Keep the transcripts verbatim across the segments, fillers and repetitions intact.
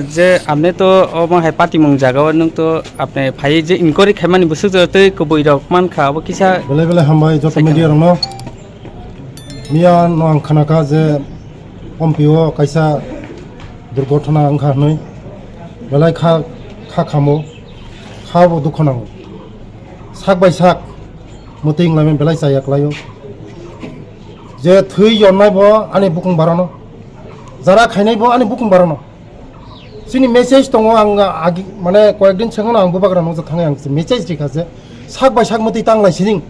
Je apne to omo hai patimung jaga o nwng to apne phai je inquiry khaimani bwswk jora tei kubui rok mankha abo kisa. Belai belai hambai joto media rokno. Miya no ang khanaka je Ompi o kaisa durgothona wngkha hwnwi. Belai kha, kha khamo, kha bo dukho nango. Sak bai sak mwtwi wnglaimani belai chaya kwlaio. Je thwi yornai bo ani bukung barano, jara khainai bo ani bukung barano. Chini message tongo, ang agi, mane koyekdin sengano ang bubagra nokjak thangwi ang message rikha je sak bai sak mwtwi tanglai sining.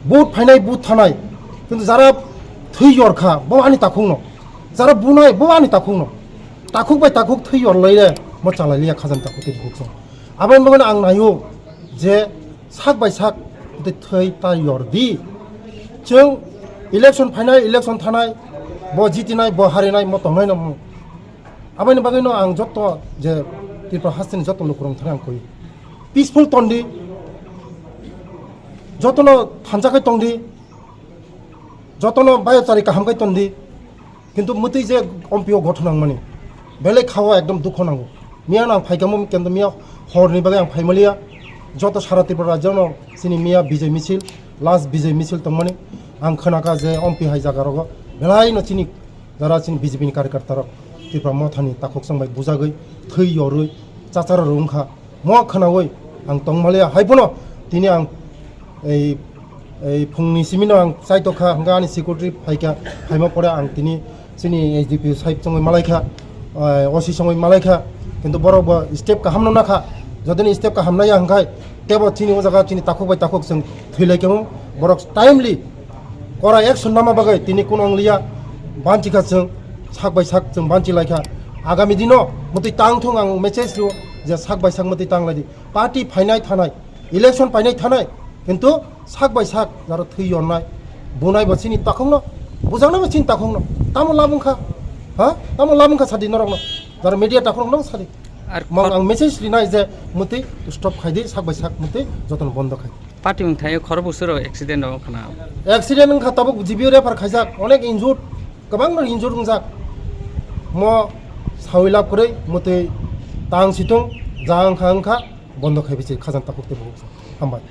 Vote phainai, vote thanai. Kintu jara thwi yorkha, bo ani takhukno. Jara bunai, bo ani takhukno. Takhuk bai takhuk thwi yorlai le, mo chalai liya khajani takhuk tei bukhuk song. Aboni bagwino ang naio je sak bai sak tei thwi ta yor di. Chwng election phainai, election thanai, bo jitinai, bo harinai, mo tongnai no. Aboni bagwino ang joto je Tripura hasteni joto lukurok thani ang koi. Peaceful tondi, jotono thansa khai tongdi, jotono bayachari kaham khai tondi. Kintu mwtwi je Ompi o gothon nangmani belai khao ekdom dukho nango. Miya no ang phaikamo kintu miya horni bagwi ang phaimaliya. Joto sara Tripura rajyo no chini miya Bijay misil, last Bijay misil tongmani ang khanaka je Ompi hai jaga rogo belai no chini jara chini B J P ni karyakarta rok Tripura mothani takhuk chwng bai bujagwi thwi yorwi chachara rwngkha. Mo khwnaui ang tongmaliya, hai phano tini ang ei, ei phungni simino ang chaitokha, hwnkhe ani secretary phaikha, phaima pore ang tini chini S D P sahib chongwi malaikha, eh, O C chongwi malaikha, kintu borok bo step kaham no nakha, jodini step kaham naiya hwnkhe tebo chini o jaga chini takhuk bai takhuk chwng thwilaikha, borok timely kora action nama bagwi tini kuno wngliya, banchikha chwng, sak bai sak chwng banchilaikha. Agami dino mwtwi tang thung ang message rwo je sak bai sak mwtwi tang laidi. Party phainai thanai, election painai thanai, kintu sak bai sak jaro thwi yornai, bunai bo chini takhukno bujaknai bo chini takhukno. Tamo labungkha, ha? Tamo labungkha sadi norokno. Jaro media takhukno sadi. Ar Mong khot- ang message rinai je mwtwi stop khaidi, sak bai sak mwtwi jotono bondo khai. Party wngthai khoro bwswk rok accident rok khna. Accident wngkha tabuk G B O refer khaijak, onek injured, kwbangno injured wngjak. Mo sawi lab kwrwi mwtwi tang situng ja wngkha wngkha bondo khai bisi khajang takhuk tei bukhuk. Hambai.